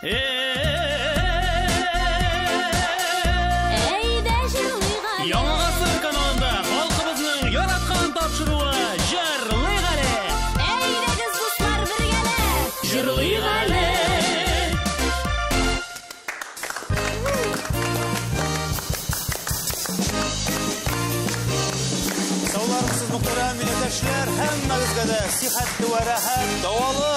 Әйдә җырлыйк әле. Яңа гасыр каналында халкыбызның яраткан тапшыруы Җырлыйк әле. Әйдәгез, дуслар, бергәләп. Җырлыйк әле. Саулармысыз, мөхтәрәм милләттәшләр, һәммәгезгә дә сихәтле вә рәхәт, дәвалы,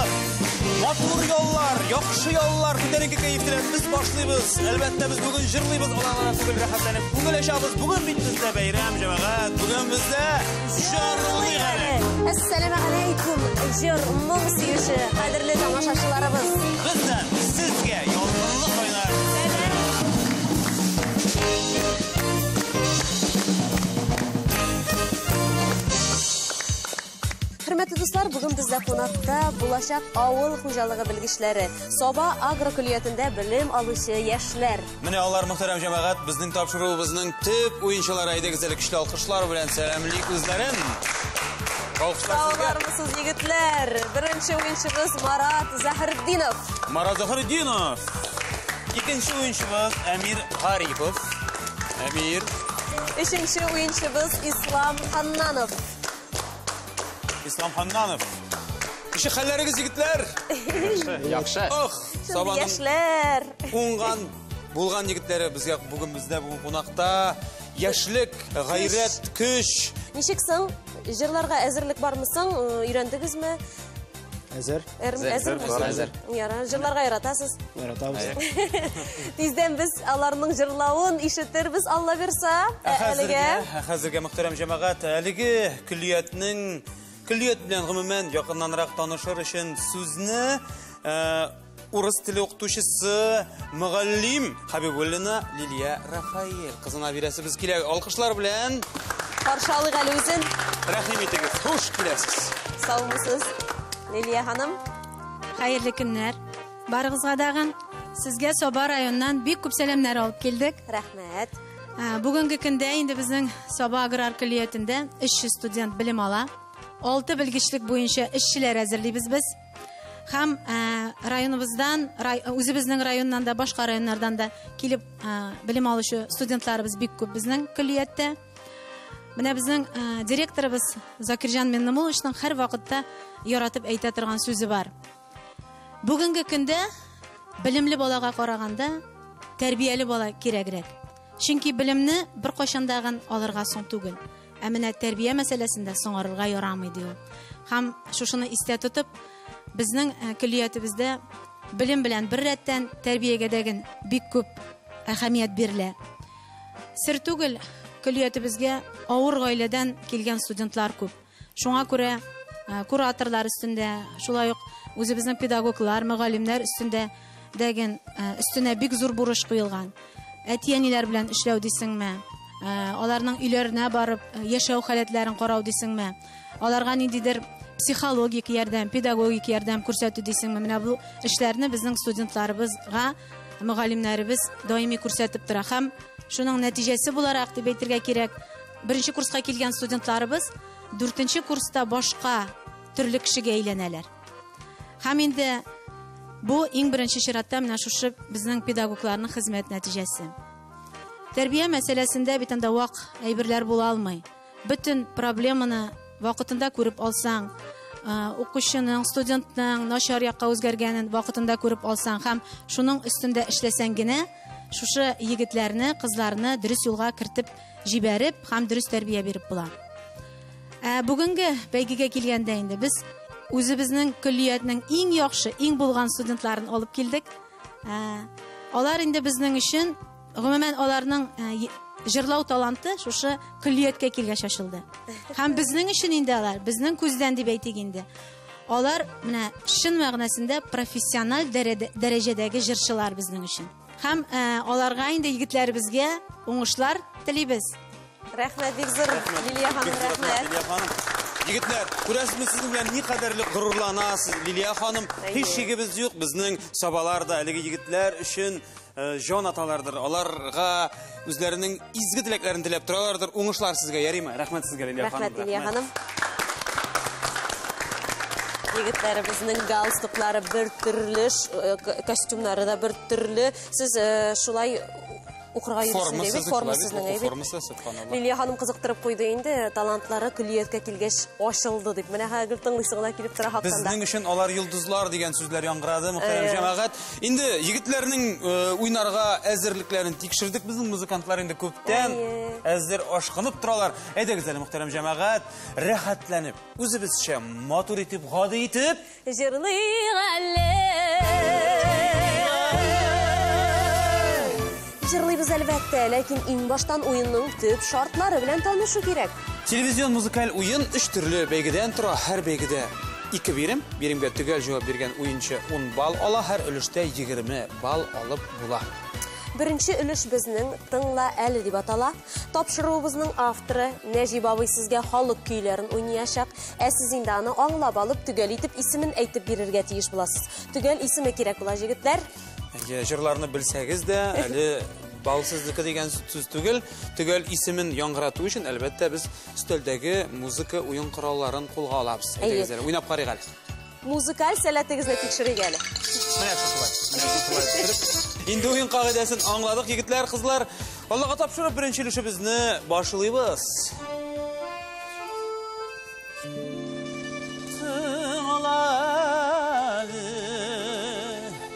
матур яллар, яхшы яллар, күтәренке кәеф теләп без башлыйбыз. Әлбәттә, без бүген җырлыйбыз, алай гына түгел, рәхәтләнеп күңел ачабыз. Бүген бит бездә бәйрәм, җәмәгать. Бүген бездә җырлыйк әле. Әссәламә алейкум, җыр, моң сөюче, кадерле тамашачыларыбыз. Бездән сезгә ялкынлы кайнар Сәлам. Хөрмәтле дуслар, бүген бездә кунакта булачак авыл хуҗалыгы белгечләре, Саба агрокөллиятендә белем алучы яшьләр. Менә алар, мөхтәрәм җәмәгать, безнең тапшыруыбызның төп уенчылары. Әйдәгез әле көчле алкышлар белән сәламлик үзләрен. Алкышлар сезгә. Саулармысыз, егетләр. Беренче уенчыбыз Марат Заһретдинов. Марат Заһретдинов. Икенче уенчыбыз Әмир Гарипов. Әмир. Өченче уенчыбыз Ислам Ханнанов. Ислам Ханнанов. Ничек хәлләрегез, егетләр? Яхшы. Ох, Шундый Сабаның яшьләр. уңган, булган егетләре безгә бүген бездә бүген кунакта. Яшьлек, гайрәт, көч. Ничек соң? Җырларга әзерлек бармы соң? Өйрәндегезме? Әзер. Әзер, Әзер, әзер. Яра, җырларга яратасыз? Яратабыз. Тиздән без аларның җырлавын ишетербез, Алла бирса. Ә Әлегә. хәзергә, мөхтәрәм җәмәгать, әлеге көллият белән гомумән якыннанрак танышыр өчен сүзне урыс теле укытучысы мөгаллим Хабибуллина Лилия Рафаэль кызына бирәсебез килә. Алкышлар белән каршы алыйк әле үзен. Рәхим итегез, хуш киләсез. Саумысыз, Лилия ханым. Хәерле көннәр барыгызга дагын. Сезгә Саба районыннан бик күп сәламнәр алып килдек. Рәхмәт. Бүгенге көндә инде безнең Саба аграр көллиятендә 300 студент белем ала. 6 белгечлек буенча эшчеләр әзерлибез без. Һәм районыбыздан, үзебезнең районнан да, башка районнардан да килеп белем алучы студентларыбыз бик күп безнең көллияттә. Менә безнең директорыбыз Закирҗан Миннемулловичның һәр вакытта яратып әйтә торган сүзе бар. Бүгенге көндә белемле балага караганда тәрбияле бала кирәгрәк. Чөнки белемне бер кайчандагын алырга соң түгел. Ә менә тәрбия мәсьәләсендә соңарырга ярамый ди ул. Һәм шушыны истә тотып, безнең көллиятебездә белем белән бер рәттән тәрбиягә дәген бик күп әһәмият бирелә. Сер түгел, көллиятебезгә авыр гаиләдән килгән студентлар күп. Шуңа күрә кураторлар өстендә, шулай ук үзебезнең педагоглар, мөгаллимнәр өстендә дәген өстенә бик зур бурыч куелган. Әти-әниләр белән эшләү дисеңме? Аларның өйләренә барып яшәү халәтләрен карау дисеңме? Аларга ниндидер психологик ярдәм, педагогик ярдәм күрсәтү дисеңме? Менә бу эшләрне безнең студентларыбызга мөгаллимнәребез даими күрсәтеп тора. Һәм шуның нәтиҗәсе буларак дип әйтергә кирәк, беренче курска килгән студентларыбыз дүртенче курста башка төрле кешегә әйләнәләр. Һәм инде бу иң беренче чиратта менә шушы безнең педагогларның хезмәт нәтиҗәсе. Тәрбия мәсьәләсендә бит анда вак әйберләр була алмый. Бөтен проблеманы вакытында күреп алсаң, укучының, студентның начар якка үзгәргәнен вакытында күреп алсаң һәм шуның өстендә эшләсәң генә, шушы егетләрне, кызларны дөрес юлга кертеп җибәреп һәм дөрес тәрбия биреп була. Бүгенге бәйгегә килгәндә инде без үзебезнең көллиятнең иң яхшы, иң булган студентларын алып килдек. Алар инде безнең өчен, гомумән аларның җырлау таланты шушы көллияткә килгәч ачылды. Һәм безнең өчен инде алар, безнең күздән дип әйтик инде. Алар менә чын мәгънәсендә профессиональ дәрәҗәдәге җырчылар безнең өчен. Һәм аларга инде егетләребезгә уңышлар телибез. Рәхмәт бик зур, Рәхмәт. Лилия ханым, Бик зур рәхмәт, рәхмәт. Лилия ханым. Егетләр, күрәсезме, сезнең белән ни кадәрле горурланасыз, Лилия ханым. Әйе. Һич шигебез юк, безнең сабалар да әлеге егетләр өчен җан аталардыр. Аларга үзләренең изге теләкләрен теләп торалардыр. Уңышлар сезгә, ярыймы? Рәхмәт сезгә, Лилия ханым. Рәхмәт, Лилия ханым. Егетләребезнең галстуклары бер төрле, костюмнары да бер төрле. Сез шулай укырга йөрисез, әйбәт, форма сезнең, әйбәт. Формасы, субханалла. Лилия ханым кызыктырып куйды инде, талантлары көллияткә килгәч ачылды дип. Менә хәзер тыңлыйсы гына килеп тора хактан да. Безнең өчен алар йолдызлар дигән сүзләр яңгырады, мөхтәрәм җәмәгать. Инде егетләрнең уйнарга әзерлекләрен тикшердек. Безнең музыкантлар инде күптән әзер ашкынып торалар. Әйдәгез әле, мөхтәрәм җәмәгать, рәхәтләнеп, үзебезчә матур итеп, гади итеп җырлыйк әле. Җырлыйбыз әлбәттә, ләкин иң баштан уенның төп шартлары белән танышу кирәк. Телевизион музыкаль уен өч төрле бәйгедән тора. Һәр бәйгедә 2 бирем. Биремгә төгәл җавап биргән уенчы 10 балл ала, һәр өлештә 20 балл алып була. Беренче өлеш безнең Тыңла әле дип атала. Тапшыруыбызның авторы Нәҗип абый сезгә халык көйләрен уйнаячак. Ә сез инде аны аңлап алып, төгәл итеп исемен әйтеп бирергә тиеш буласыз. Төгәл исеме кирәк була, җегетләр. Җырларны белсәгез дә, әле балсызлыкы дигән сүз түгел. Төгәл исемен яңгырату өчен, әлбәттә, без өстәлдәге музыка уен коралларын кулга алабыз. Әйдәгез әле, уйнап карыйк әле. Музыкаль сәләтегезне тикшерик әле. Менә шушылай, менә шушылай бетереп. Инде уен кагыйдәсен аңладык, егетләр, кызлар. Аллага тапшырып, беренче өлешебезне башлыйбыз. Тыңла әле.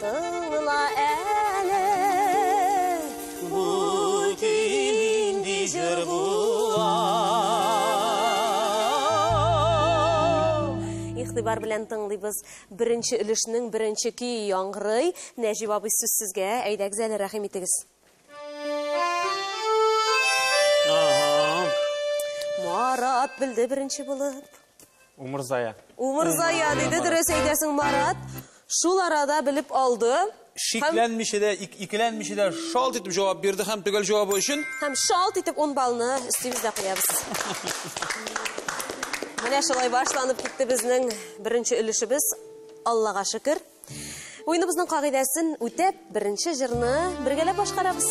Тыңла әле. Бу көй нинди җыр була? Игътибар белән тыңлыйбыз. Беренче өлешнең беренче көе яңгырый. Нәҗип абый, сүз сезгә. Әйдәгез әле, рәхим итегез. Марат белде беренче булып. Умырзая. Умырзая диде, дөрес әйтәсең, Марат. Шул арада белеп алды. Шикләнмичә дә, икеләнмичә дә шалт итеп җавап бирде һәм төгәл җавабы өчен Һәм шалт итеп 10 баллны өстебездә куябыз. Менә шулай башланып китте безнең беренче өлешебез. Аллага шөкер. Уеныбызның кагыйдәсен үтәп, беренче җырны бергәләп башкарабыз.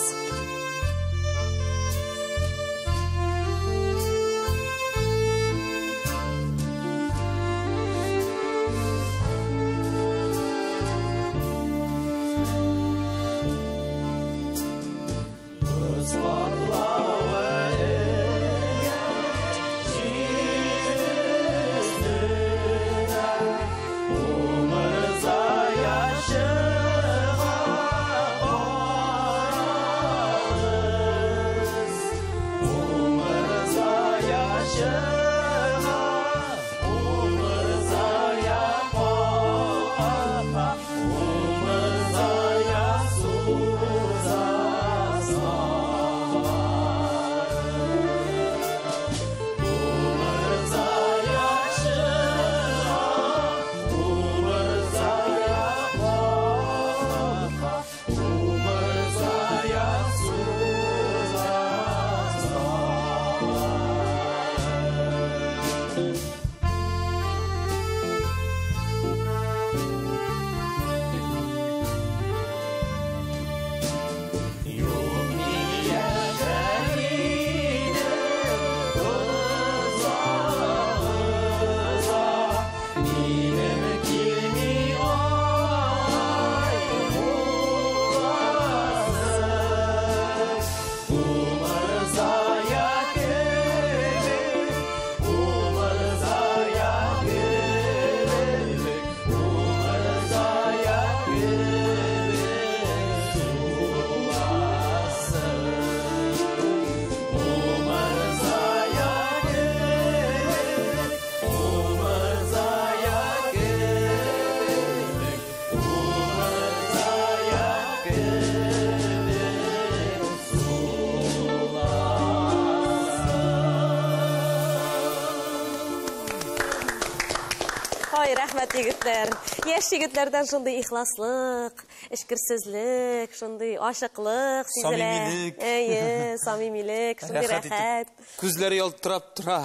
Ой, рәхмәт, егетләр. Яшь егетләрдән шундый ихласлык, эчкерсезлек, шундый ачыклык сизелә. Самимилек. Әйе, самимилек, шундый Рәхәт итеп. рәхәт. Күзләре ялтырап тора.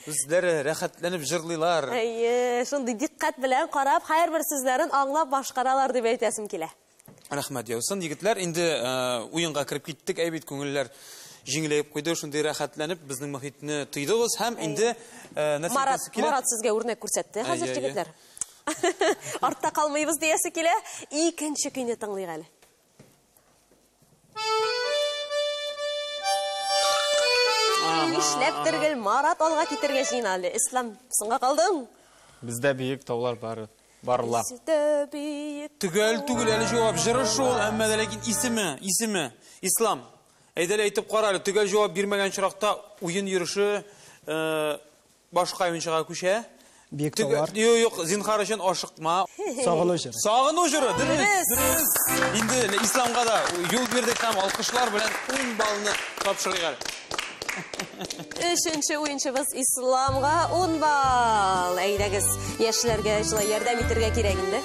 Үзләре рәхәтләнеп җырлыйлар. Әйе, шундый диккать белән карап, һәрбер сүзләрен аңлап башкаралар дип әйтәсем килә. Рәхмәт яусын, егетләр. Инде уенга кереп киттек, әйбит, күңелләр җиңеләеп куйды, шундый рәхәтләнеп безнең мохитне тойдыгыз һәм инде нәрсә Марат, әйтәсе килә? Марат сезгә үрнәк күрсәтте хәзер, Әйе, әйе. егетләр. Артта калмыйбыз диясе килә. Икенче көйне тыңлыйк әле. Нишләптер гел Марат алга китергә җыена әле. Ислам, соңга калдың. Бездә биек таулар бар. Барла. Бездә биек. Төгәл түгел әле җавап. Җыры шул, әмма дә ләкин исеме, исеме. Ислам, әйдә әле әйтеп кара әле, төгәл җавап бирмәгән очракта уен йөреше башка уенчыга күчә. Биек таулар. Юк, юк, зинһар өчен ашыкма. Сагыну җыры. Сагыну җыры, дөрес, дөрес. Инде Исламга да юл бирдек һәм алкышлар белән 10 баллны тапшырыйк әле. Өченче уенчыбыз Исламга 10 балл. Әйдәгез, яшьләргә шулай ярдәм итәргә кирәк инде.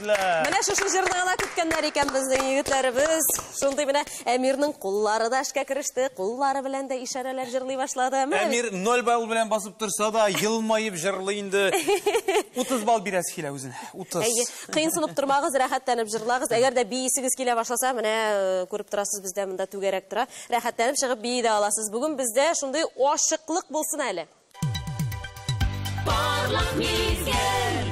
Менә шушы җырны гына көткәннәр икән безнең егетләребез. Шундый менә Әмирнең куллары да эшкә кереште, куллары белән дә ишарәләп җырлый башлады. Әмир 0 балл белән басып торса да, елмаеп җырлый инде. 30 балл бирәсе килә үзенә. 30. Әйе, кыенсынып тормагыз, рәхәтләнеп җырлагыз. Әгәр дә биисегез килә башласа, менә күреп торасыз, бездә монда түгәрәк тора. Рәхәтләнеп чыгып бии дә аласыз. Бүген бездә шундый ачыклык булсын әле. Парлак мизгел.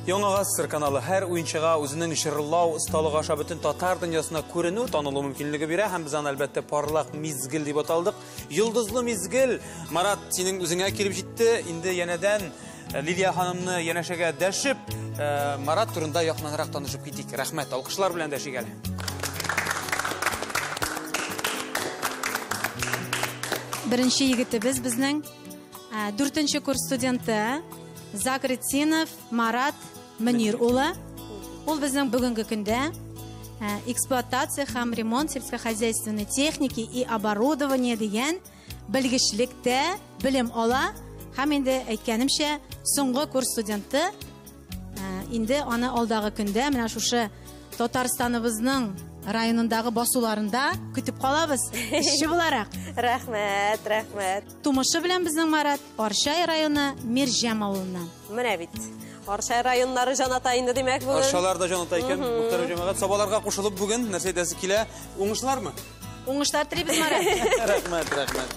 Яңа гасыр каналы һәр уенчыга үзенең җырлау осталыгы аша бөтен татар дөньясына күренү, танылу мөмкинлеге бирә һәм без аны әлбәттә парлак мизгел дип аталдык. Йолдызлы мизгел, Марат, синең үзеңә килеп җитте. Инде янәдән Лилия ханымны янәшәгә дәшеп, Марат турында якыннанрак танышып китик. Рәхмәт, алкышлар белән дәшик әле. Беренче егетебез безнең 4нче курс студенты Закретдинов Марат Мөнир улы. Ул безнең бүгенге көндә эксплуатация һәм ремонт сельскохозяйственной техники и оборудования дигән белгечлектә белем ала. Һәм инде әйткәнемчә, соңгы курс студенты. Инде аны алдагы көндә менә шушы Татарстаныбызның районындагы басуларында көтеп калабыз, эшче буларак. Рәхмәт, рәхмәт. Тумышы белән безнең Марат Арча районы Мирҗәм авылыннан. Менә бит. Арча районнары җаната инде, димәк, бүген. Арчалар да җаната икән, мөхтәрәм җәмәгать. Сабаларга кушылып бүген нәрсә әйтәсе килә? Уңышлармы? Уңышлар телибез, Марат. Рәхмәт, рәхмәт.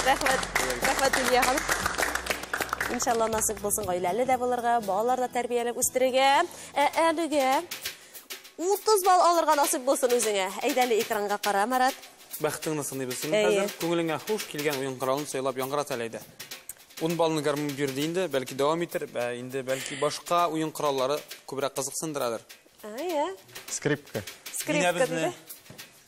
Рәхмәт, рәхмәт, Лилия ханым. Иншалла насыйп булсын гаиләле дә булырга, балалар да тәрбияләп үстерергә. Ә әлегә 30 балл алырга насыйп булсын үзеңә. Әйдә әле экранга кара, Марат. Бәхетеңне сыныйбыз синең хәзер. Күңелеңә хуш килгән уен коралын сайлап яңгырат әле әйдә. 10 баллны гармун бирде инде, бәлки дәвам итер, инде бәлки башка уен кораллары күбрәк кызыксындырадыр. Әйе. Скрипка. Скрипка диде.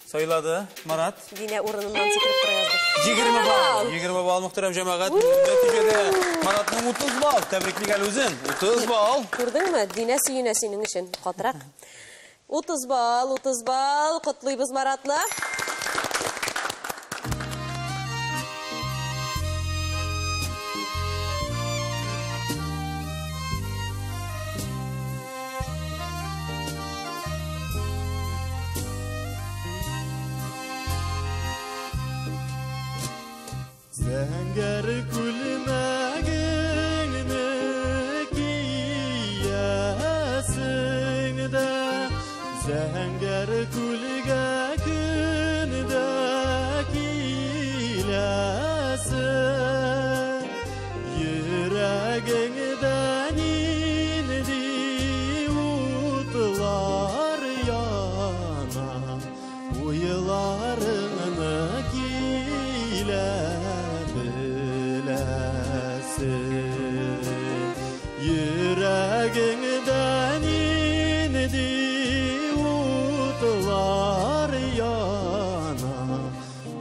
Сайлады Марат. Динә урыныннан сикереп тора язды. 20 балл. 20 балл, мөхтәрәм җәмәгать. Нәтиҗәдә Маратның 30 балл. Тәбриклик әле үзен. 30 балл. Күрдеңме? Динә сөенә синең өчен. Катырак. 30 балл, 30 балл. Котлыйбыз Маратны. Күңелгә көн дә киләсең, йөрәгеңдә нинди утлар яна, уйларыңны килә беләсең. Йөрәгеңдә нинди утлар яна,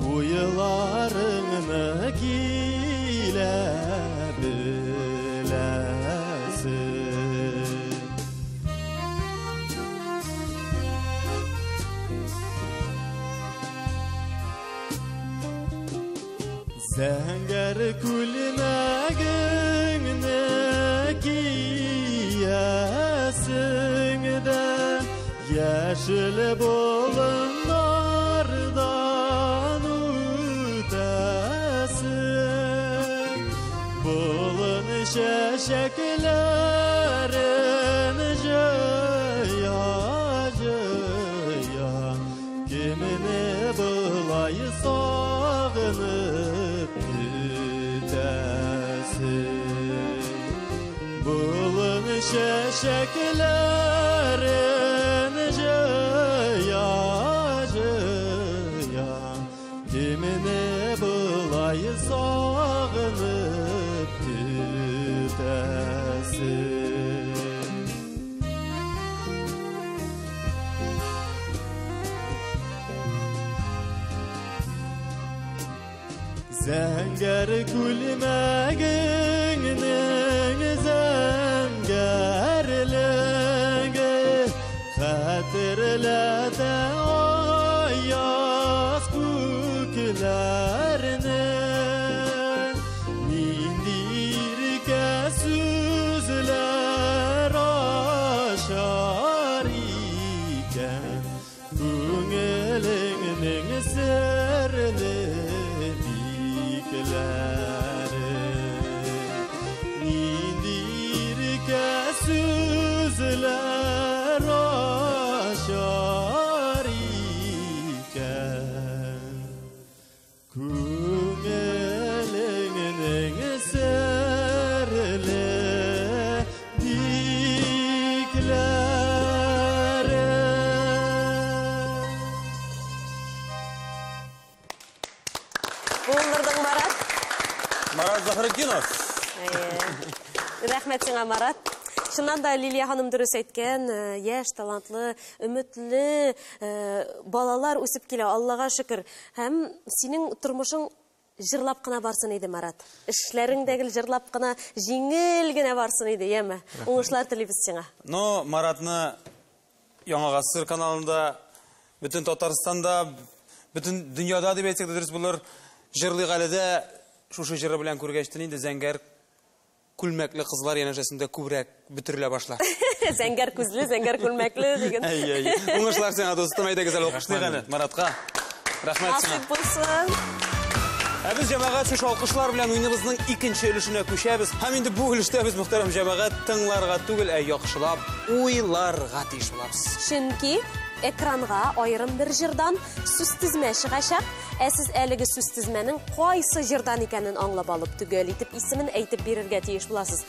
уйларыңны килә беләсең. Зәңгәр күлмәгеңне киясең дә, яшел болыннардан үтәсең. Болын чәчәкләрен җыя, җыя, кемне болай сагынып көтәсең? Болын чәчәкләрен җыя, җыя, кемне болай сагынып көтәсең? Зәңгәр күлмәгеңнең зәңгәрлеге хәтерләтә аяз күкләрне. Нинди иркә сүзләр ашар икән күңелеңнең серле бикләре. Нинди иркә сүзләр ашар икән күңелеңнең серле бикләре. Булдырдың, Марат. Марат Заһретдинов. Рәхмәт сиңа, Марат. Чыннан да Лилия ханым дөрес әйткән, яшь, талантлы, өметле балалар үсеп килә, Аллага шөкер. Һәм синең тормышың җырлап кына барсын иде, Марат. Эшләрең дә гел җырлап кына, җиңел генә барсын иде, яме. Уңышлар телибез сиңа. Но Маратны Яңа Гасыр каналында, бөтен Татарстанда, бөтен дөньяда дип әйтсәк тә дөрес булыр, җырлыйк әле дә шушы җыры белән күргәчтен инде зәңгәр күлмәкле кызлар янәшәсендә күбрәк бөтерелә башлар. Зәңгәр күзле, зәңгәр күлмәкле диген. Әй, әй. Уңышлар сиңа, дустым, әйдәгез әле алкышлыйк әле Маратка. Рәхмәт сиңа. Насыйп булсын. Ә без, җәмәгать, шушы алкышлар белән уеныбызның икенче өлешенә күчәбез. Һәм инде бу өлештә без, мөхтәрәм җәмәгать, тыңларга түгел, ә яхшылап уйларга тиеш булабыз. Чөнки экранга аерым бер җырдан сүз тезмә чыгачак, ә сез әлеге сүз тезмәнең кайсы җырдан икәнен аңлап алып, төгәл итеп исемен әйтеп бирергә тиеш буласыз.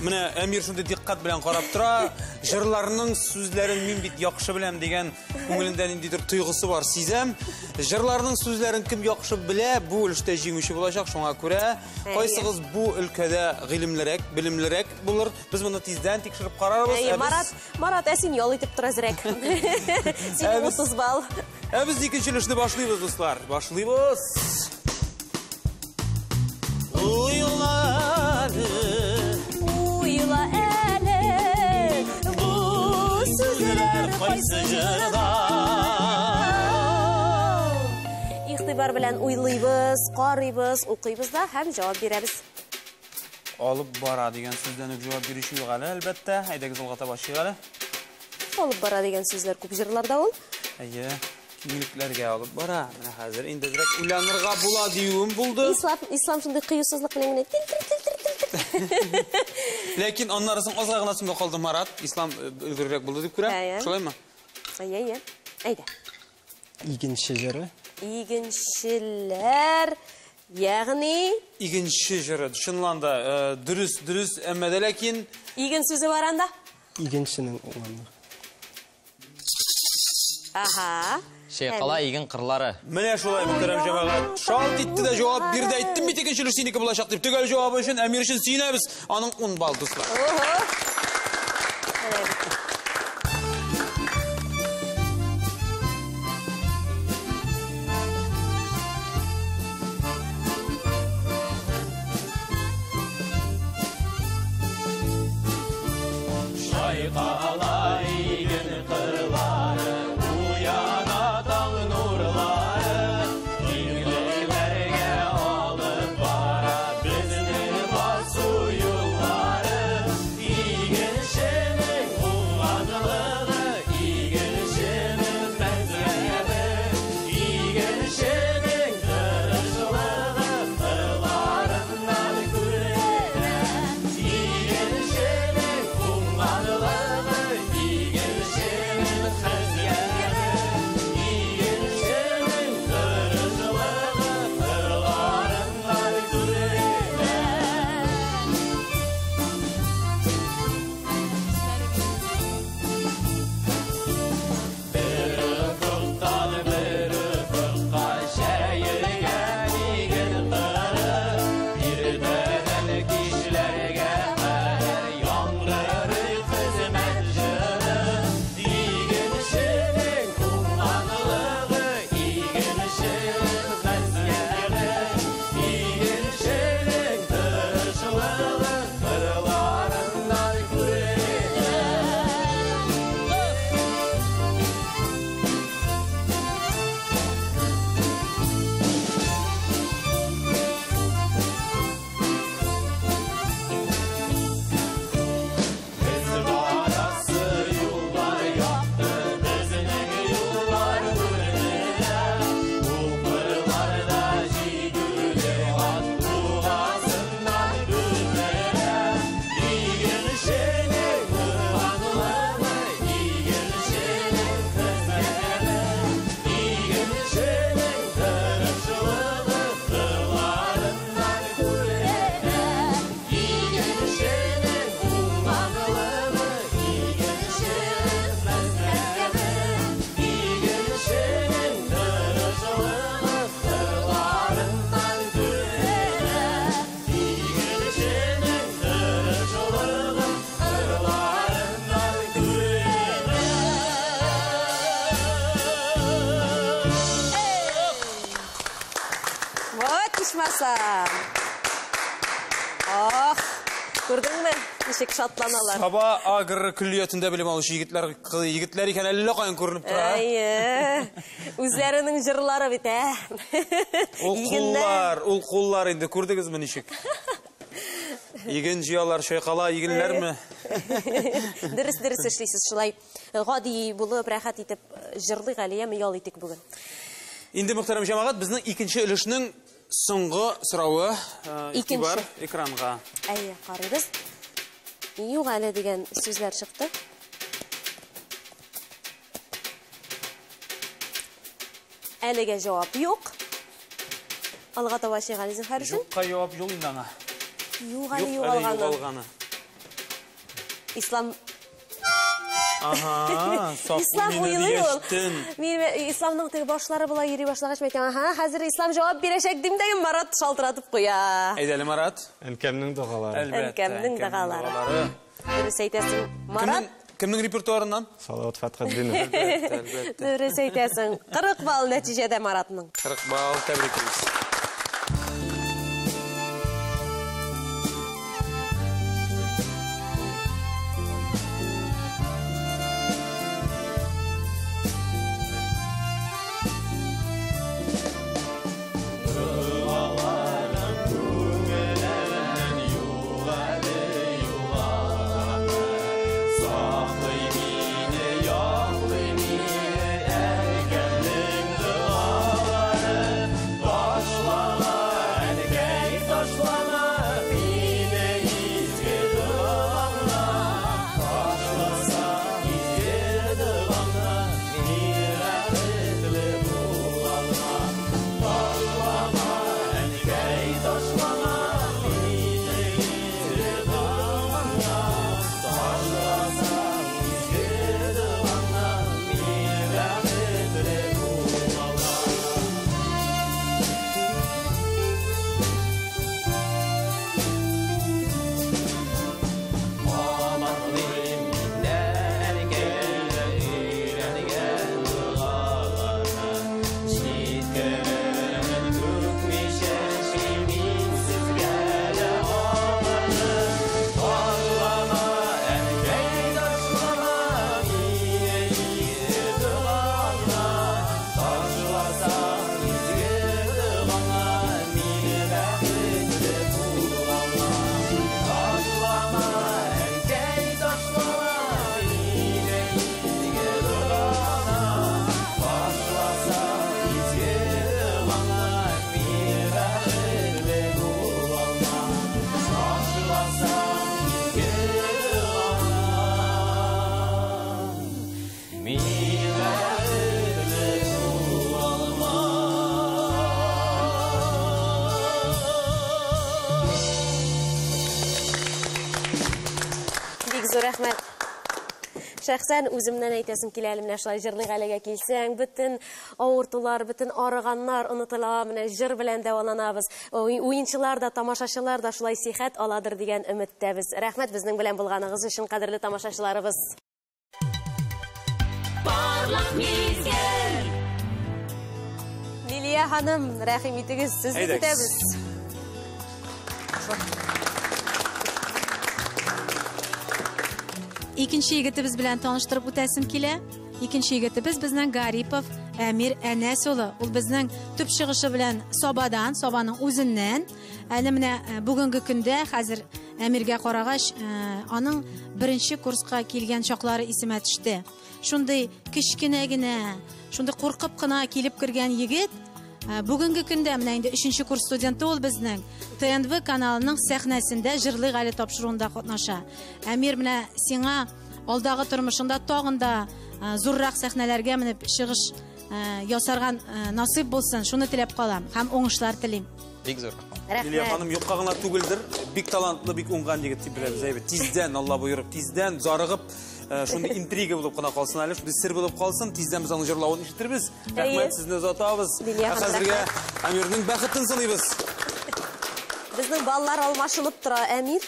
Менә Әмир шундый диккать белән карап тора. Җырларның сүзләрен мин бит яхшы беләм дигән күңелендә ниндидер тойгысы бар, сизәм. Җырларның сүзләрен кем яхшы белә, бу өлештә җиңүче булачак. Шуңа күрә кайсыгыз бу өлкәдә гыйлемлерәк, белемлерәк булыр, без моны тиздән тикшереп карарбыз. Әйе, Марат, Марат, ә син ял итеп тор әзрәк. Синең 30 балл. Ә без икенче өлешне башлыйбыз, дуслар. Башлыйбыз. Уйла әле, Уйла әле, бу сүзләр кайсы җырда? Игътибар белән уйлыйбыз, карыйбыз, укыйбыз да һәм җавап бирәбез. Алып бара дигән сүздән үк җавап бирүче юк әле, әлбәттә. Әйдәгез алга таба чыгыйк әле. Алып бара дигән сүзләр күп җырларда ул. Әйе, киңлекләргә алып бара. Менә хәзер инде әзрәк уйланырга була диюем булды. Ислам шундый кыюсызлык белән генә тил тил тил тил тил. Ләкин аннары соң азга гына соңга калды Марат. Ислам өлгеррәк булды дип күрәм. Әйе. Шулаймы? Әйе, әйе. Әйдә. Игенче җыры. Игенчеләр, ягъни Игенче җыры. Чынлан да, дөрес, дөрес, әмма дә ләкин иген сүзе бар анда. Игенченең уңганлыгы. Ага. Чайкала иген кырлары. Менә шулай, мөхтәрәм җәмәгать. Шалт итте дә җавап бирде. Әйттем бит, икенче өлеш синеке булачак дип. Төгәл җавабы өчен, Әмир өчен сөенәбез. Аның 10 балл, дуслар. Ого. Чайкала иген кырлары, уяна таң нурлары, киңлекләргә алып бара безнең басу юллары. Игенченең уңганлыгы, игенченең хезмәте, игенченең тырышлыгы кырларыннан күренә. Игенченең уңганлыгы, игенченең хезмәте, игенченең тырышлыгы кырларыннан күренә. Бер офыктан бер офыкка җәелгән иген кыры, иртәдән кичләргә кадәр яңгырый хезмәт җыры. Игенченең уңганлыгы, игенченең хезмәте, игенченең тырышлыгы кырларыннан күренә. Без барасы юллар якты, безнең юллар күренә. Ул кырларда җигүле ат бугазыннан күперә. Игенченең уңганлыгы, игенченең хезмәте, игенченең тырышлыгы кырларыннан күренә. Игенченең уңганлыгы, игенченең хезмәте, игенченең тырышлыгы кырларыннан күренә. Игенченең тырышлыгы кырларыннан күренә. Вот ичмасам. Ах, күрдеңме? Ничек шатланалар. Саба агро көллиятендә белем алучы егетләр, егетләр икән әллә каян күренеп тора. Әйе. Үзләренең җырлары бит, ә. Ул Игеннәр. куллар, ул куллар инде күрдегезме ничек? Иген җыялар, чайкала игеннәрме? Дөрес, дөрес эшлисез шулай. Гади булып, рәхәт итеп җырлыйк әле, яме ял итик бүген. Инде, мөхтәрәм җәмәгать, безнең икенче өлешнең соңгы соравы, игътибар Икенче. экранга. Әйе, карыйбыз. Юк әле дигән сүзләр чыкты. Әлегә җавап юк. Алга таба Шәйхгали зинһар өчен. Юкка җавап юк инде аңа. Юк әле Юк әле югалганы. югалганы. Ислам Ага, саф Ислам мине уйлый ул. дияштен. Мин Исламның теге башлары болай йөри башлагач, мен әйтәм, аһа, хәзер Ислам җавап бирәчәк дим дә, Марат шалтыратып куя. Әйдә әле, Марат. Әнкәмнең догалары. Әлбәттә, Әнкәмнең догалары. Дөрес әйтәсең, Марат. Кемнең репертуарыннан? Салават Фәтхетдинов. Әлбәттә, әлбәттә. Дөрес әйтәсең. 40 балл нәтиҗәдә Маратның. 40 балл, тәбриклибез. Саклый мине, яклый мине, әнкәмнең догалары. Таш зур рәхмәт. Шәхсән үземнән әйтәсем килә әле, менә шулай җырлыйк әлегә килсәң, бөтен авыртулар, бөтен арыганнар онытыла, менә җыр белән дәваланабыз. Уенчылар да, тамашачылар да шулай сихәт аладыр дигән өметтәбез. Рәхмәт безнең белән булганыгыз өчен, кадерле тамашачыларыбыз. Парлак мизгел. Лилия ханым, рәхим итегез, сезне көтәбез. Икенче егетебез белән таныштырып үтәсем килә. Икенче егетебез безнең Гарипов Әмир Әнәс улы. Ул безнең төп чыгышы белән Сабадан, Сабаның үзеннән. Әле менә бүгенге көндә хәзер Әмиргә карагач, аның беренче курска килгән чаклары исемә төште. Шундый кечкенә генә, шундый куркып кына килеп кергән егет, бүгенге көндә менә инде 3нче курс студенты ул безнең ТНВ каналының сәхнәсендә җырлыйк әле тапшыруында катнаша. Әмир, менә сиңа алдагы тормышыңда тагын да зуррак сәхнәләргә менеп чыгыш ясарган насыйп булсын, шуны теләп калам һәм уңышлар телим. Бик зур рәхмәт. Лилия ханым юкка гына түгелдер, бик талантлы, бик уңган егет дип беләбез. Әйбәт, тиздән Алла боерып, тиздән зарыгып, шундый интрига булып кына калсын әле, шундый сер булып калсын, тиздән без аның җырлавын ишетербез. Рәхмәт, сезне озатабыз. Хәзергә Әмирнең бәхетен сыныйбыз. Безнең баллар алмашынып тора, Әмир.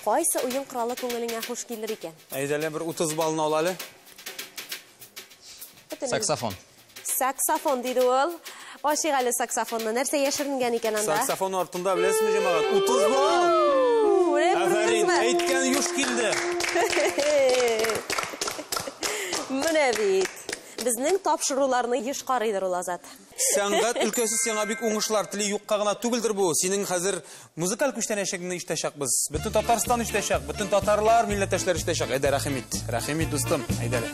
Кайсы уен коралы күңелеңә хуш килер икән? Әйдә әле бер 30 баллны ал әле. Саксофон. Саксофон диде ул. Ашыйк әле саксофонны. Нәрсә яшеренгән икән анда? Саксофон артында беләсезме, җәмәгать? 30 балл. Афәрин, әйткән юш килде. Менә бит. Безнең тапшыруларны еш карыйдыр ул, Азат. Сәнгать өлкәсе сиңа бик уңышлар тели, юкка гына түгелдер бу. Синең хәзер музыкаль күчтәнәчегеңне ишетәчәкбез. Бөтен Татарстан ишетәчәк, бөтен татарлар, милләттәшләр ишетәчәк. Әйдә, рәхим ит. Рәхим ит, дустым. Әйдә әле.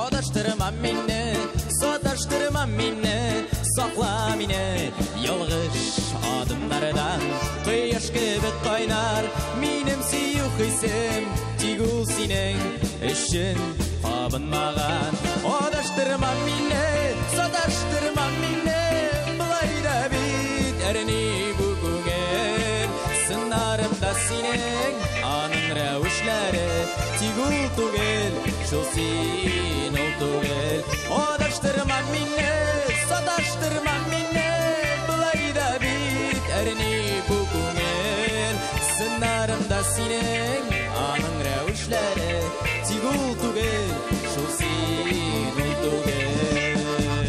Адаштырма мине, саташтырма мине, сакла мине ялгыш адымнардан. Кояш кебек кайнар минем сөю хисем, тик ул синең өчен кабынмаган. Адаштырма мине, саташтырма мине, болай да бит әрни бу күңел. Сыннарымда синең аның рәвешләре, тик ул түгел, шул син ул түгел. Адаштырма мине, саташтырма мине, болай да бит әрни бу күңел. Сыннарымда синең аның рәвешләре, тик ул түгел, шул син ул түгел.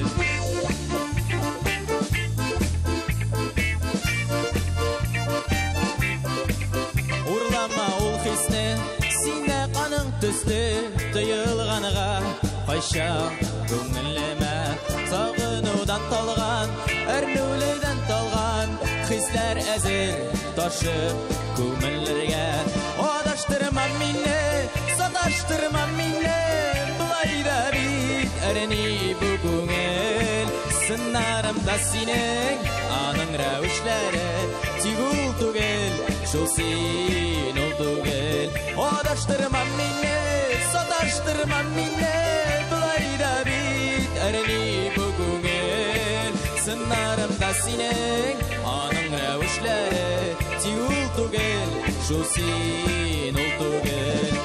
Урлама ул хисне, сине каның төсле тоелганга, кайчак күңелемә сагынудан талган, әрнүледән талган хисләр әзер ташып күңелләргә. Адаштырма мине, саташтырма мине, болай да бит әрни бу күңел. Сыннарымда синең аның рәвешләре, тик ул түгел, шул син ул түгел. Адаштырма мине, саташтырма мине, болай да бит әрни бу күңел. Сыннарымда синең аның рәвешләре, тик ул түгел, шул син ул түгел.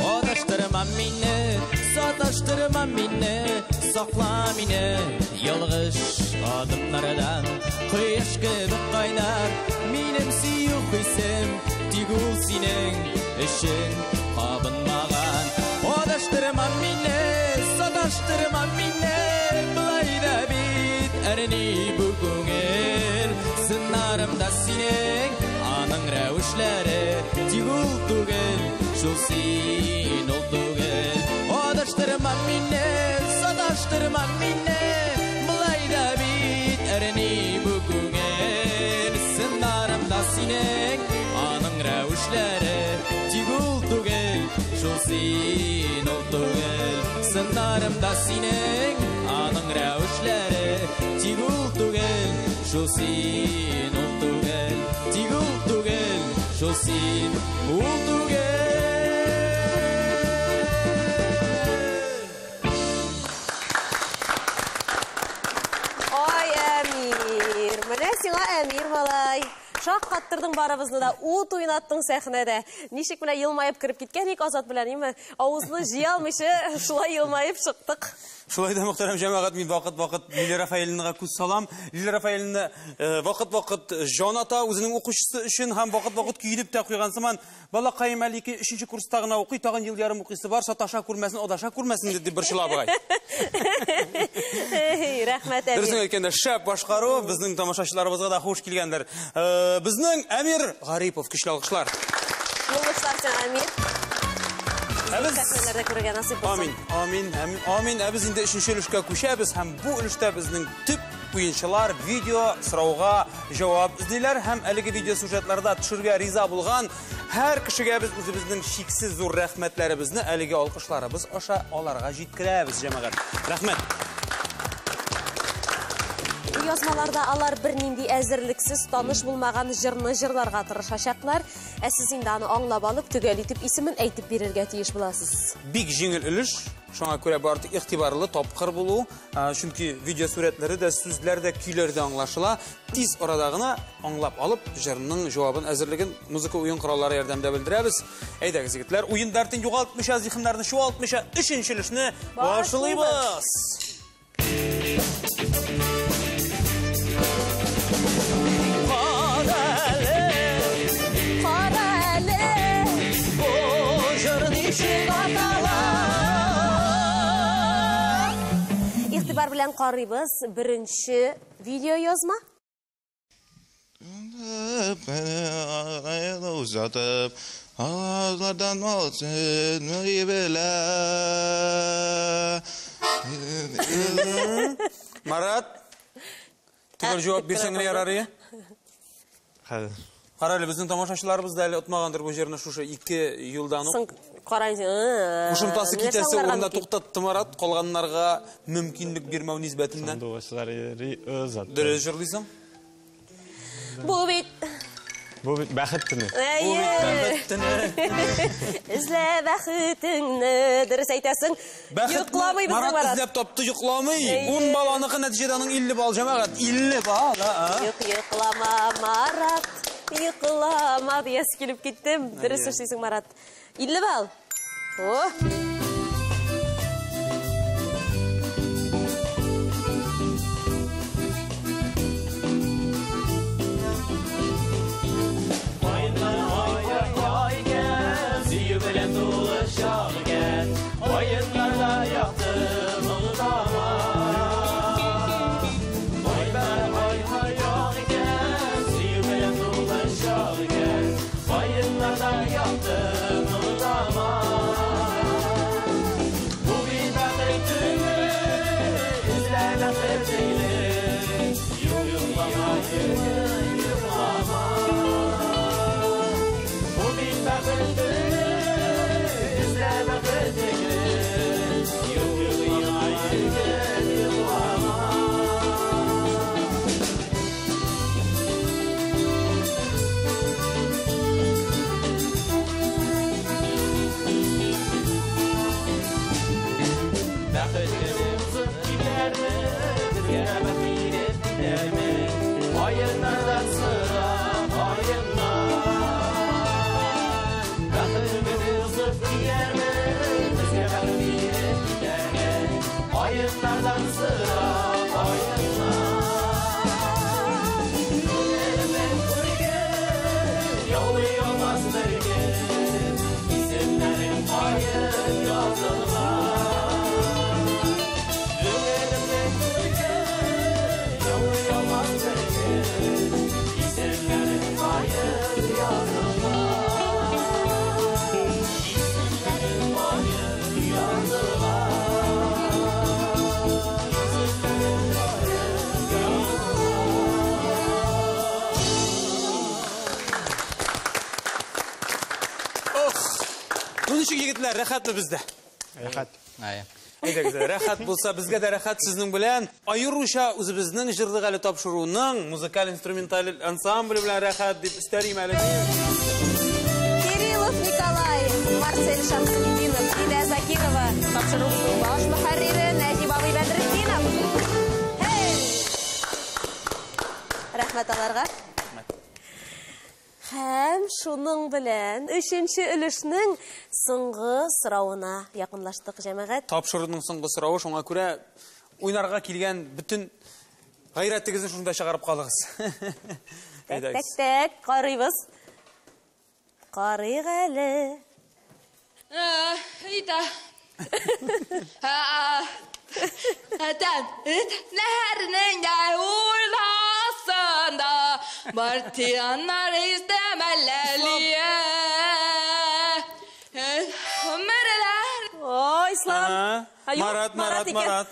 Адаштырма мине, саташтырма мине, сакла мине ялгыш адымнардан. Кояш кебек кайнар минем сөю хисем, тик ул синең өчен кабынмаган. Адаштырма мине, саташтырма мине, болай да бит әрни бу күңел. Сыннарымда синең аның рәвешләре, тик ул түгел, шул син ул түгел. Адаштырма мине, саташтырма мине, болай да бит әрни бу күңел. Сыннарымда синең аның рәвешләре, тик ул түгел, шул син ул түгел. Сыннарымда синең аның Сөюнең рәвешләре. Тик ул түгел, шул син, ул түгел. Тик ул түгел, шул син, ул түгел. Ай, Әмир, менә сиңа Әмир малай. Шаккаттырдың барыбызны да, ут уйнаттың сәхнәдә. Ничек менә елмаеп кереп киткән ик Азат белән, име? Авызны җыя алмыйча шулай елмаеп чыктык. Шулай да, мөхтәрәм җәмәгать, мин вакыт-вакыт Лилия Рафаэльнага күз салам. Лилия Рафаэльна вакыт-вакыт җан ата үзенең укучысы өчен һәм вакыт-вакыт көенеп тә куйган сыман. Балакаем әле 2-3 курста гына укый, тагын ел ярым укыйсы бар, саташа күрмәсен, адаша күрмәсен дип борчыла бугай. Рәхмәт, Әмир. Дөресен әйткәндә, шәп башкару безнең тамашачыларыбызга да хуш килгәндер. Безнең Әмир Гарипов, көчле алкышлар. Уңышлар сиңа, Әмир. Сәхнәләрдә күрергә насыйп булсын. Амин, амин, амин. Ә без инде өченче өлешкә күчәбез һәм бу өлештә безнең төп уенчылар видео сорауга җавап эзлиләр һәм әлеге видео сюжетларда төшергә риза булган һәр кешегә без үзебезнең чиксез зур рәхмәтләребезне әлеге алкышларыбыз аша аларга җиткерәбез, җәмәгать. Рәхмәт. Бу язмаларда алар бернинди әзерлексез таныш булмаган җырны җырларга тырышачаклар. Ә сез инде аны аңлап алып, төгәл итеп исемен әйтеп бирергә тиеш буласыз. Бик җиңел өлеш, шуңа күрә бары тик игътибарлы, тапкыр булу, чөнки видео сурәтләре дә, сүзләр дә, көйләр дә аңлашыла. Тиз арада гына аңлап алып, җырның җавабын әзерлеген музыка уен кораллары ярдәмендә белдерәбез. Әйдәгез, егетләр, уен дәртен югалтмыйча, зиһеннәрне чуалтмыйча, өченче өлешне башлыйбыз. Игътибар белән карыйбыз беренче видео язма. Узатып, ağızlardan olsun bile. Марат, төгәл җавап бирсәң генә ярар ие? Хәзер. Кара әле, безнең тамашачыларыбыз да әле отмагандыр бу җырны шушы ике юлдан ук. Соң карайсың, Кушымтасы нәрсә китәсе аңларга урында мөмкин? туктатты Марат, калганнарга мөмкинлек бирмәү нисбәтеннән. Сандугачлар йөри озатып. Дөрес җырлыйсың? Бу бит Бу бит бәхет төне. Әйе. Бу бит бәхет төне. Эзлә бәхетеңне, дөрес әйтәсең. Бәхетне Йокламый безнең Марат Марат. эзләп тапты, йокламый. Әйе. 10 балл аныкы нәтиҗәдә аның 50 балл, җәмәгать. 50 балл, а? Юк, йоклама, Марат. Йоклама, диясе килеп киттем. Дөрес Әйе. эшлисең, Марат. 50 балл. О! Ох! Ну ничек, егетләр, рәхәтме бездә? Рәхәт. Әйе. Әйдәгез, рәхәт булса, безгә дә рәхәт сезнең белән. Аеруча үзебезнең җырлык әле тапшыруның музыкаль-инструменталь ансамбле белән рәхәт дип өстәрим әле. Кириллов Николай, Марсель Шамсутдинов, Дилә Закирова, тапшыруыбызның баш мөхәррире Нәҗип абый Бәдретдинов. Һей! Рәхмәт аларга. Һәм шуның белән өченче өлешнең соңгы соравына якынлаштык, җәмәгать. Тапшыруның соңгы соравы, шуңа күрә уйнарга килгән бөтен гайрәтегезне шунда чыгарып калыгыз. Тәк, тәк, тәк, карыйбыз. Карыйк әле. Ита. Нәһәрнең дә уртасында Бартияннар истәмәләлия. Өмерләр. О, Ислам. Марат, Марат, Марат.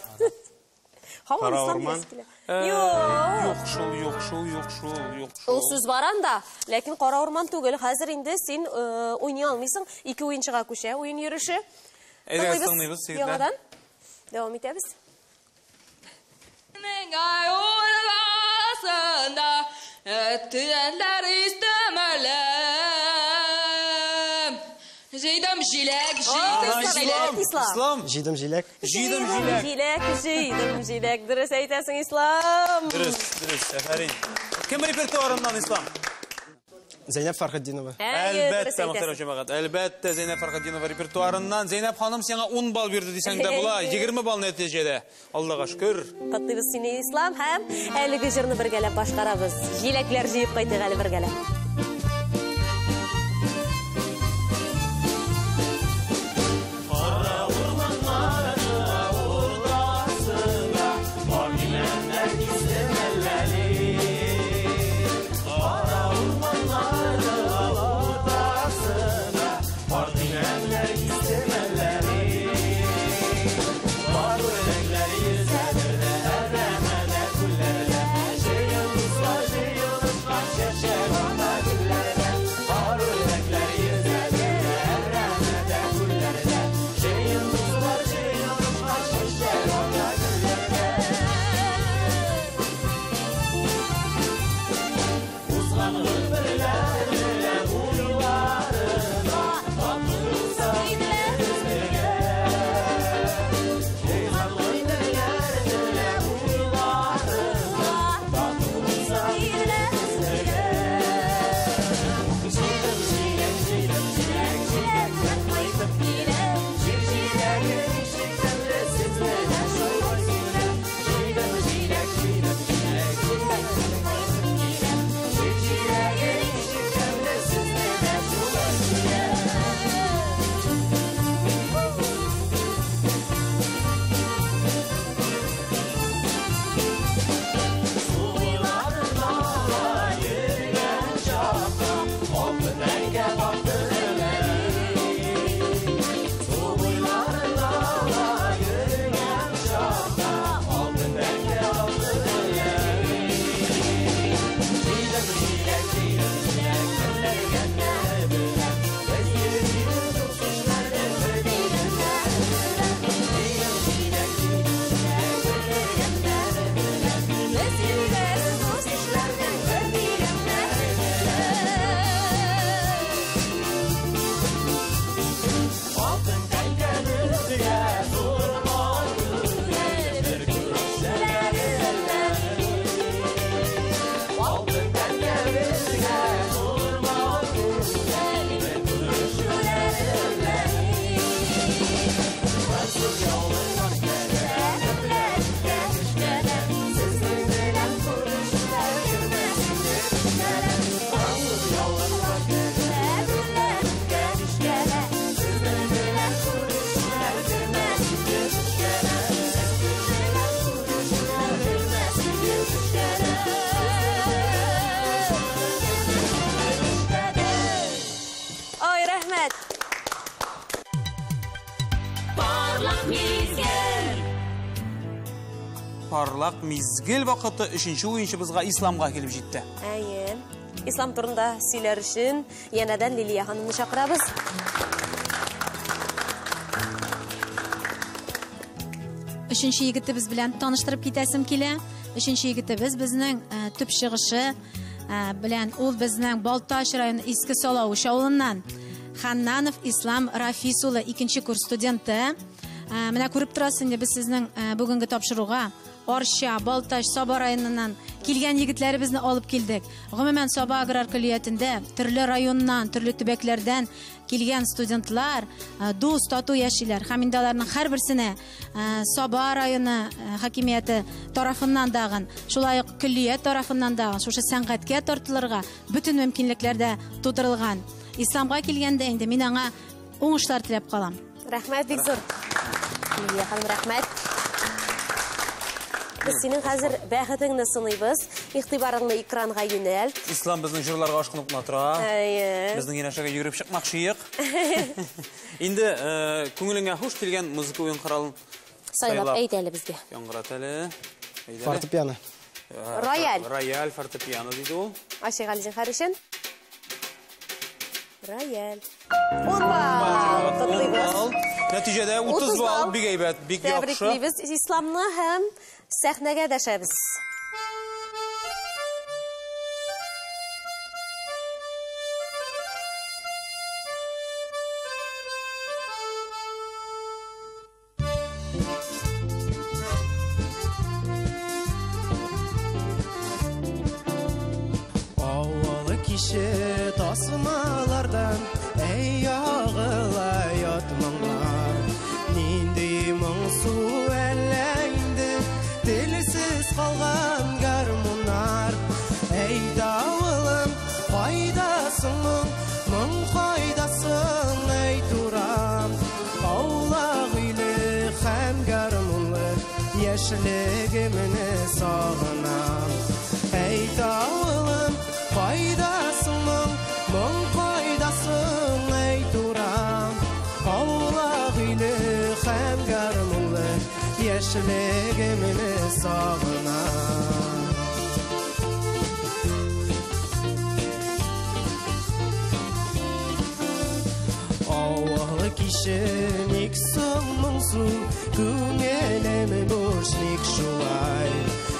Һаман Ислам диясе килә. Юк. Юк шул, юк шул, юк шул, юк шул. Ул сүз бар анда, ләкин кара урман түгел. Хәзер инде син уйный алмыйсың. Ике уенчыга күчә уен йөреше. Әйдәгез, тыңлыйбыз, егетләр. Яңадан дәвам итәбез. Җыйдым җиләк, җыйдым җиләк. Ислам. Җыйдым җиләк. Җыйдым җиләк. Җиләк, җыйдым җиләк. Дөрес әйтәсең, Ислам. Дөрес, дөрес, афәрин. Кем репертуарыннан, Ислам? Зәйнәб Фәрхетдинова. Әлбәттә, мөхтәрәм җәмәгать. Әлбәттә, Зәйнәб Фәрхетдинова репертуарыннан. Зәйнәб ханым сиңа 10 балл бирде дисәң дә була, 20 балл нәтиҗәдә. Аллага шөкер. Котлыйбыз сине, Ислам, һәм әлеге җырны бергәләп башкарабыз. Җиләкләр җыеп кайтыйк әле бергәләп. Кара урманнарның уртасында бар имәннәр кисемәләли. Кара урманнарның уртасында бар имәннәр кисемәләли. Бар үрдәкләр йөзәдер дә әрәмәдә күлләрдә. Җыелышлар, җыелышлар чәчәк ата гөлләрдә. Бар үрдәкләр йөзәдер дә әрәмәдә күлләрдә. Җыелышлар, җыелышлар чәчәк ата гөлләрдә. Узган гомерләр белән уйларында тату булса без бергә. Узган гомерләр белән уйларында тату булса без бергә. Җыйдым җиләк, җыйдым җиләк, җиләктән кайтып киләм. Җир җиләге ничек тәмле, сезне дә шулай сөйләм. Җыйдым җиләк, җыйдым җиләк, җиләктән кайтып киләм. Җир җиләге ничек тәмле, сезне дә шулай сөйләм. Су буйларында йөргән чакта алтын тәңкә таптым әле. Су буйларында йөргән чакта алтын тәңкә таптым әле. Җыйдым җиләк, җыйдым җиләк, кемнәргә беләм. Без йөрибез дус-ишләрне бер дигәннәр белән. Җыйдым җиләк, җыйдым җиләк, бер дигәннәр белән. Без йөрибез дус-ишләрне бер дигәннәр белән. Алтын тәңкә безгә зур мал түгел, бер күрешүләр Алтын тәңкә безгә зур мал түгел, бер күрешүләр Француз яулыклар кәлә, төпләргә төшкәлә, сезнең белән күрешүләр кермәс инде төшкәлә. Француз яулыклар кәлә, төпләргә төшкәлә, сезнең белән күрешүләр кермәс инде төшкәлә. Сезнең белән күрешүләр кермәс инде төшкәлә. Ай, рәхмәт. Парлак мизгел. Парлак мизгел вакыты өченче уенчыбызга Исламга килеп җитте. Әйе. Ислам турында сөйләр өчен янәдән Лилия ханымны чакырабыз. Өченче егетебез белән таныштырып китәсем килә. Өченче егетебез безнең төп чыгышы белән ул безнең Балтач районы Иске Салавыч авылыннан. Ханнанов Ислам Рафис улы, икенче курс студенты. Менә күреп торасыз инде, без сезнең бүгенге тапшыруга Арча, Балтач, Саба районыннан килгән егетләребезне алып килдек. Гомумән, Саба аграр көллиятендә төрле районнан, төрле төбәкләрдән килгән студентлар дус, тату яшиләр. Һәм инде аларның һәрберсенә Саба районы хакимияте тарафыннан дагын, шулай ук көллият тарафыннан дагын шушы сәнгатькә тартылырга бөтен мөмкинлекләр дә тудырылган. Исламга килгәндә инде мин аңа уңышлар теләп калам. Рәхмәт бик зур. Лилия ханым, рәхмәт. Без синең хәзер бәхетеңне сыныйбыз. Игътибарыңны экранга юнәлт. Ислам безнең җырларга ашкынып кына тора. Әйе. Безнең янәшәгә йөгереп чыкмакчы ек. Инде күңелеңә хуш килгән музыка уен коралын сайлап әйт әле безгә. Яңгырат әле. Фортепиано. Рояль. Рояль, фортепиано диде ул. Ачык әле зинһар өчен. Рояль. 10 балл. Котлыйбыз. Нәтиҗәдә 30 балл, бик әйбәт, бик яхшы. Тәбриклибез Исламны һәм сәхнәгә дәшәбез. Авылы киче тасмалардан әй ягыла ят моңнар. Нинди моңсу әллә инде телсез калган гармуннар. Әй давылым, кайдасың моң, моң кайдасың, әй турам. Аулак өйле һәм гармунлы яшьлегемне сагынам. Әй давылым, кайдасың моң, моң кайдасың, әй турам. Аулак өйле һәм гармунлы яшьлегемне сагынам. Авыл киче ник соң моңсу, күңелем буш ник шулай.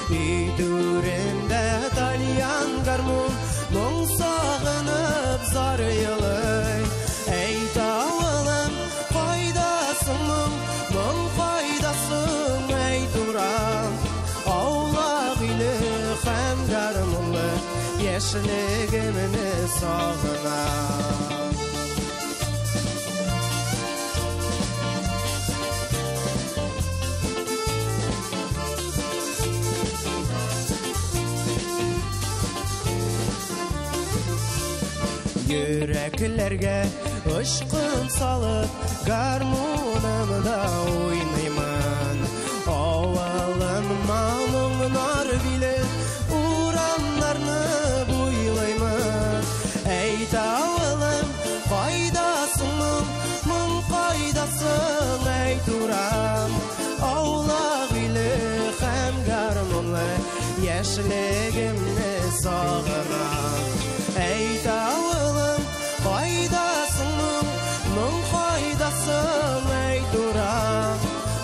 Өй түрендә тальян гармун, моң сагынып зар елый. Әй давылым, кайдасың моң, моң кайдасың, әй турам. Аулак өйле һәм гармунлы яшьлегемне сагынам. Йөрәкләргә очкын салып, гармунымда уйныймын. Авылыма моңнар билеп, урамнарны буйлыймын. Әй давылым, кайдасың моң, моң кайдасың, әй турам. Аулак өйле һәм гармунлы яшьлегемне сагынам. Әй давылым, кайдасың моң, моң кайдасың, әй турам.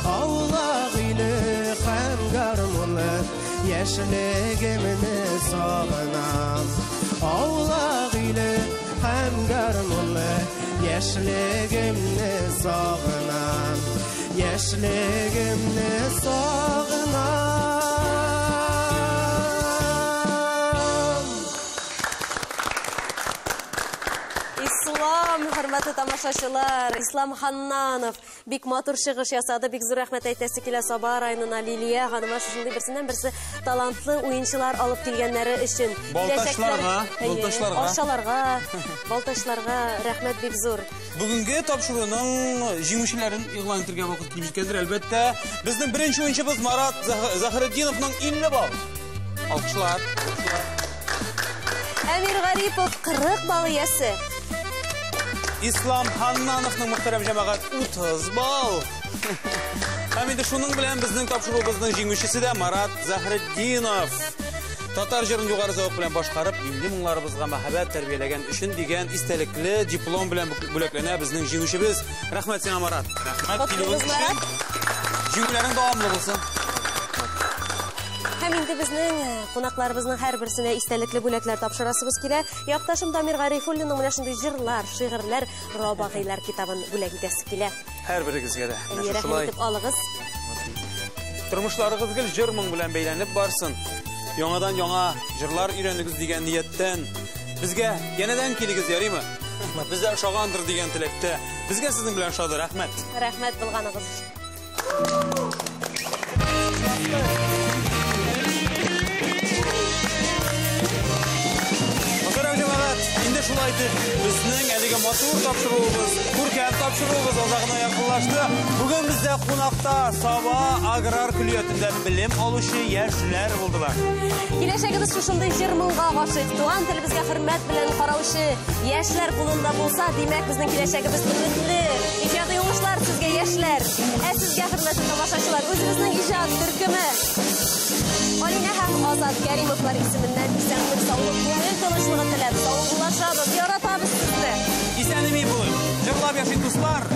Аулак өйле һәм гармунлы яшьлегемне сагынам. Аулак өйле һәм гармунлы яшьлегемне сагынам. Яшьлегемне сагынам. Ислам, хөрмәтле тамашачылар, Ислам Ханнанов бик матур чыгыш ясады. Бик зур рәхмәт әйтәсе килә Саба районына Лилия ханыма шушындый берсеннән берсе талантлы уенчылар алып килгәннәре өчен. Балтачларга, балтачларга. Арчаларга, балтачларга рәхмәт бик зур. Бүгенге тапшыруның җиңүчеләрен игълан итәргә вакыт килеп җиткәндер, әлбәттә. Безнең беренче уенчыбыз Марат Заһретдиновның 50 балл. Алкышлар. Әмир Гарипов 40 балл иясе. Ислам Ханнановның мөхтәрәм җәмәгать 30 балл. Һәм инде шуның белән безнең тапшыруыбызның җиңүчесе дә Марат Заһретдинов. Татар җырын югары зәвык белән башкарып, милли моңнарыбызга мәхәббәт тәрбияләгән өчен дигән истәлекле диплом белән бүләкләнә безнең җиңүчебез. Рәхмәт сиңа, Марат. Рәхмәт килүең өчен. Җиңүләрең дәвамлы булсын. Һәм инде безнең кунакларыбызның һәрберсенә истәлекле бүләкләр тапшырасыбыз килә. Якташым Дамир Гарифуллинның менә шундый җырлар, шигырьләр, робагыйлар китабын бүләк итәсе килә. Һәрберегезгә дә. Әйе, рәхим итеп алыгыз. Тормышларыгыз гел җыр-моң белән бәйләнеп барсын. Яңадан яңа җырлар өйрәнегез дигән нияттән безгә янәдән килегез, ярыймы? Бездә ошагандыр дигән теләктә. Безгә сезнең белән ошады. Рәхмәт. Рәхмәт булганыгыз өчен. Мөхтәрәм җәмәгать, инде шулай итеп безнең әлеге матур тапшыруыбыз, күркәм тапшыруыбыз азагына якынлашты. Бүген бездә кунакта Саба аграр көллиятендә белем алучы яшьләр булдылар. Киләчәгебез шушындый җыр-моңга гашыйк, туган телебезгә хөрмәт белән караучы яшьләр кулында булса, димәк, безнең киләчәгебез өметле. Иҗади уңышлар сезгә, яшьләр. Ә сезгә, хөрмәтле тамашачылар, үзебезнең иҗат төркеме Алинә һәм Азат Кәримовлар исеменнән исәнлек, саулык, күңел тынычлыгы теләп саубуллашабыз. Яратабыз сезне. Исән-имин булыйк. Җырлап яшик, дуслар.